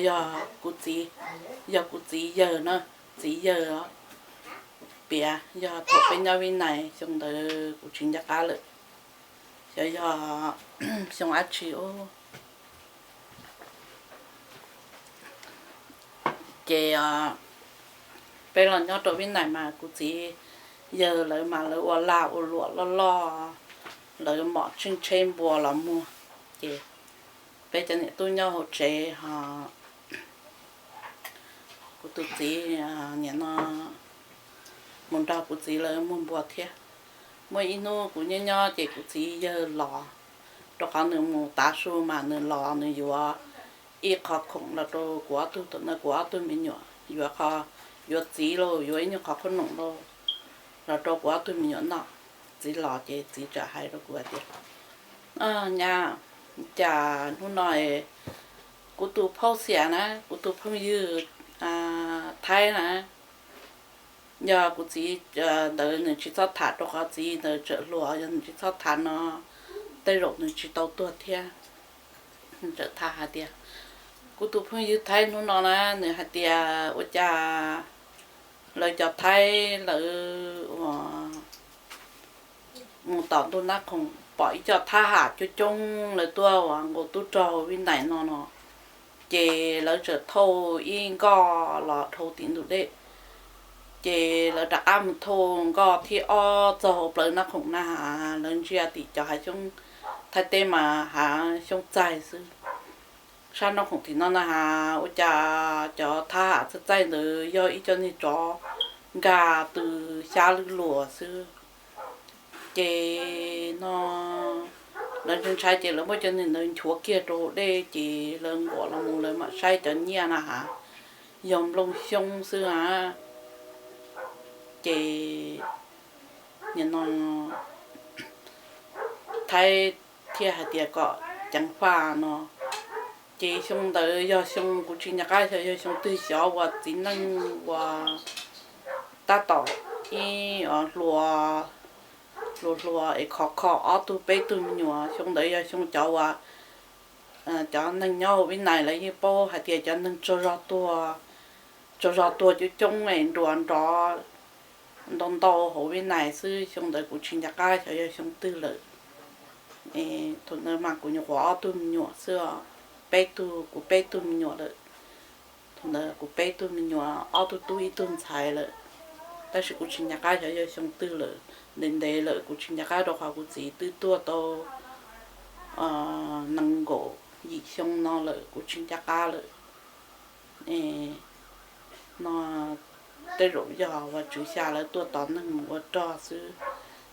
yog kuv txiv, yog kuv txiv yawg na, txiv yawg piav yog thaum peb nyob Vib Nais xyoo ntawd kuv tsis nco qab lawm, xyov yog xyoo dab tsi ub. Ces peb los nyob rau Vib Nais mas kuv txiv yawg lawv mas lawv ua lag ua luam loj loj, lawv mom tseej tsheb npua los muag. Ces peb cov niam tub nyob hauv tsev ho kuv tus txiv nim no mus nrog kuv txiv lawv muag npua thiab. Muaj ib hnub kuv nyob nyob ces kuv txiv yawg los, rau qhov nws mus tav su mas nws los nws yuav ib qho khoom los rau kuv ob tug, thaum ntawd kuv ob tug me nyuam yuav qho, yuav txiv lauj, yuav ib nyuag qhov khoom noom lauj, los rau kuv ob tug me nyuam noj. Txiv los ces txiv txawm hais rau kuv hais tias, Nyab, cas hnub no kuv tus phauj Xias na, kuv tus phooj ywg Thaib na, yog kuv txiv ntawd nws tsis txhob tham rau qhov txiv ntawd tseem hluas, yog nws tsis txhob tham no tej zaum nws tsis tau tuag thiab. Nws txawm tham hais tias, Kuv tus phooj ywg Thaib hnub no na, nws hais tias ua cas lawv cov Thaib lawv mus tom ntug Nab Khoom pom ib co thab ham coob coob lawv tuaj uas nkaus tub rog Vib Nais no no, ces lawv txawm thauj ib nkoj los dhau tim ntug dej. Ces lawv rov qab mus thauj nkoj thib ob txog hauv plawv Nab Khoom na has, lawv ntsia tim cov hav xyoob Thaib teb mas hav xyoob txaig xwb. Sab Nab Khoom tim no na has, ua cas cov thab ham txaij txaij ntawd yog ib co niag tsov nkag tw xyab lwj luas xwb. Ces no lawv ntshai ntshai ces lawv muab cov niag ntawd nchuav kiag rau hauv dej ces lawv nquam los mus lawv mam saib cov nyiaj na has, yog nplooj xyoob xwb a. Ces nim no Thaib thiaj hais tias kom ceev faj no. Ces xyoo ntawd yog xyoo kuv tsis nco qab xyov yog xyoo twg xyov uas txiv neej uas tab tom ib hluas hluas hluas es khov kho ob tug peb tug me nyuam. Xyoo ntawd yog xyoo cov uas cov neeg nyob hauv Vib Nais lawv yeej paub hais tias cov neeg tsaug zog tuag, tsaug zog tuag coob coob es nruas nrov ntau ntau hauv Vib Nais xwb. Xyoo ntawd kuv tsis nco qab xyov yog xyoo twg lawm. Thaum ntawd mas kuv nyuam qhuav ob tug me nyuam xwb os, peb tug, kuv peb tug me nyuam lawm. Thaum ntawd kuv peb tug me nyuam ob tug tub ib tug ntxhais lawm, tab sis kuv tsis nco qab xyov yog xyoo twg lawm. Ntev ntev lawm kuv tsis nco qab rau qhov kuv txiv twb tuaj tau nees nkaum yim xyoo no lawm kuv tsis nco qab lawm. No tej zaum yog Vajtswv xya lawv tuaj tos neeg mus ua rog xwb.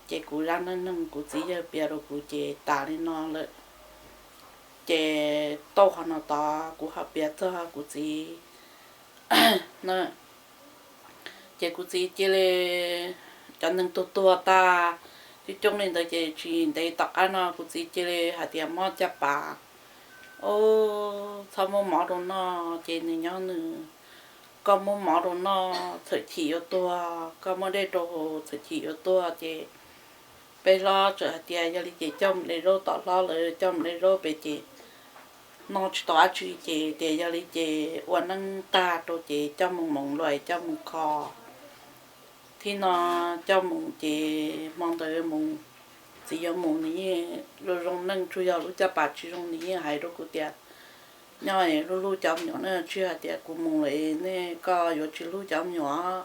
Ces kuv zaj neej neeg kuv txiv yawg piav rau kuv ces tas li no lawm. Ces tau qhov no tod kuv ho piav txog kuv txiv na. Ces kuv txiv cia li, cov neeg tuag tuag tag coob coob li ntawd ces tsis ntev tom qab no kuv txiv cia li hais tias mob caj pas. Ub, txhob muab mov rau noj ces nws nyob nws, koj muab mov rau noj txhawm chim yuav tuag, koj muab dej rau haus txhawm chim yuav tuag. Ces peb hlob txawm hais tias yog li ces coj mus de zaub, tom hlob lawv coj mus de zaub pem ces noj tsis tau dab tsi ces tias yog li ces ua neeb tag rau ces coj mus moov luaj coj mus kho. Thib no coj mus ces hmo ntawd mus, txiv yuav mus nws yeej zoo zoo neej, tsuas yog lub caj pas tsis zoo nws yeej hais rau kuv tias nyob es hlub hlub cov me nyuam na, tsis hais tias kuv mus lawm nej koj yuav tsis hlub cov me nyuam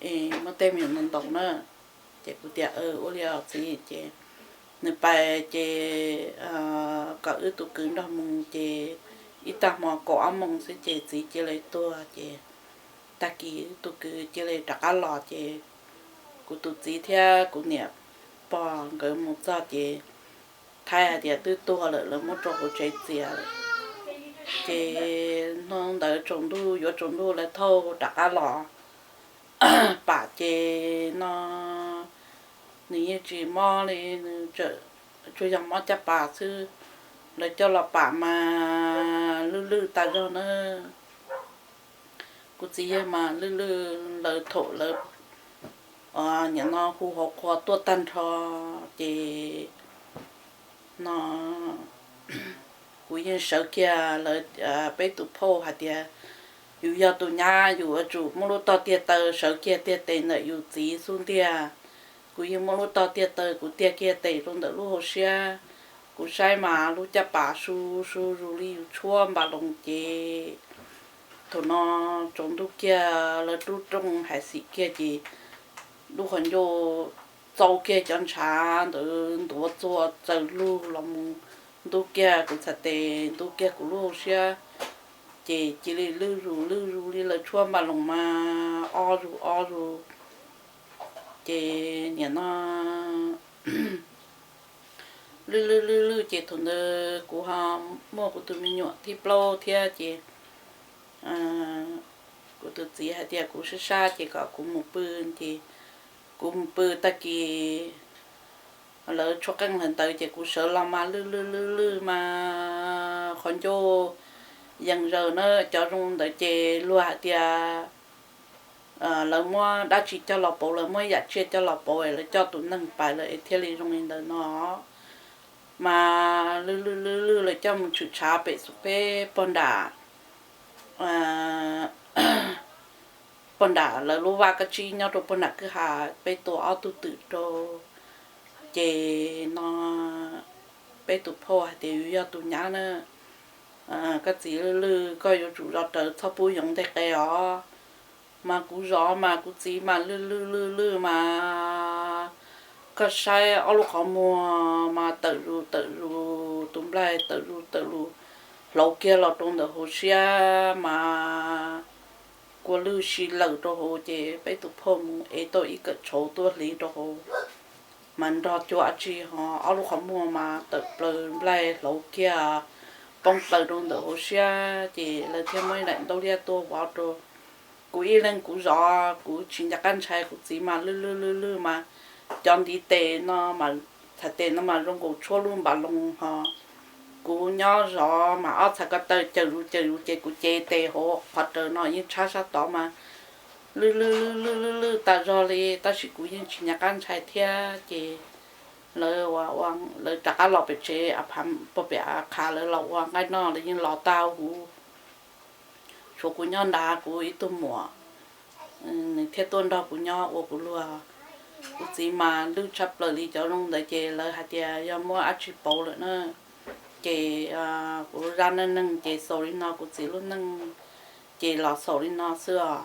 es muab tej me nyuam ntoo ntoo na. Ces kuv tias ua li os txiv. Ces nws pais ces kom wb tus kwv nrog mus ces ib tag hmo kaum ob moos xwb ces txiv cia li tuag ces tag kis wb tus kwv cia li rov qab los ces kuv tus txiv thiab kuv niam pog nkawd mus txog ces Thaib hais tias twb tuag lawm, lawv muab rau hauv tsev txias lawm. Ces hnub ntawd tsaus ntuj yuav tsaus ntuj lawv thauj rov qab los pam ces no nws yeej tsis mob li, nws tsuas yog mob caj pas xwb. Lawv coj los pam mas lwj lwj tas zog na. Kuv txiv yawg mas lwj lwj, lawv thaum lawv nim no hu hauv qhua tuaj tag nrho ces no Kuv yeej sawv kiag lawv, peb tus phauj hais tias yus yog tus nyab yus yuav tsum muab lub tog tiag taw sawv kiag tiag tes ntawm yus txiv xub ntiag. Kuv yeej muab lub tog tiag taw kuv tiag kiag tes rau ntawm lub hauv siab. Kuv saib mas lub caj pas su su zus li yus tshuab npas loos ces thaum no tsaus ntuj kiag lawv rub rooj hais xim kiag ces lub qhov ncauj txau kiag cov ntshav ntawd ntuav txua tsaws lug los mus ntub kiag kuv txhais tes ntub kiag kuv lub hauv siab. Ces cia li lwj zus lwj zus li lawv tshuab npas loos mas ob zus ob zus. Ces nim no lwj lwj lwj lwj ces thaum ntawd kuv ho muaj kuv tus me nyuam thib plaub thiab ces kuv tus txiv hais tias kuv sab sab ces kom kuv mus pw. Ces kuv mus pw tag kis lawv tshuab qeej lawm ntawd ces kuv sawv los mas lwj lwj lwj lwj mas qhov ncauj yees zaws na. Cov zoo ntawd ces luag hais tias lawv muab dab tsi coj los pauv, lawv muab yam tsiaj coj los pauv, lawv coj tus neeg pais lawm es thiaj li zoo li ntawd no. Mas lwj lwj lwj lwj lawv coj mus tshwm tshav pem xub peb pog nram pog nram lawv lub vaj kab tsib nyob rau pog nram kwj ha, peb tua ob tug twm rau. Ces no peb tus phauj hais tias yus yog tus nyab na, koj txiv lwj lwj koj yuav tsum zov rawv txhob pub yoov nteg qe os. Mas kuv zov mas kuv txiv mas lwj lwj lwj lwj mas koj saib ob lub qhov muag mas tawm zus tawm zus, tus nplaig tawm zus tawm lus hlauv kiag los rau ntawm hauv siab mas kua lwj si lawm rau hauv. Ces peb tus phauj mus ev tau ib kawm tshauv tuaj hliv rau hauv mas nrog cuag dab tsi ho ob lub qhov muag mas tawm plaws nplaig hlauv kiag poob plaws rau ntawm hauv siab. Ces lawv thiaj muab ib daim ntaub liab tuaj vov rau kuv ib leeg kuv zov, kuv tsis nco qab ntshai. Kuv txiv mas lwj lwj lwj lwj mas cov ntiv tes no, txhais tes no mas zoo nkaus tshuab lub npas loos ho. Kuv nyob zov mas ob txhais ko taw cawm zus cawm zus ces kuv cev tes hauv qhov raws no yeej tshab sab tod mas lwj lwj lwj lwj lwj lwj tas zog li, tab sis kuv yeej tsis nco qab ntshai thiab. Ces lawv, lawv rov qab los pem tsev, pog pem a qha lawv los ua nqaij noj, lawv yeej los tag huv. Tshuav kuv nyob nrad, kuv ib tug muam, nws thiaj tuaj nrog kuv nyob ua kuv luag. Kuv txiv mas lwj tshaj plaws li cov zoo ntawd ces lawv hais tias yog muab dab tsi pauv lawm na. Ces kuv lub zaj neej neeg ces xaus li no, kuv txiv lub neej ces los xaus li no xwb os.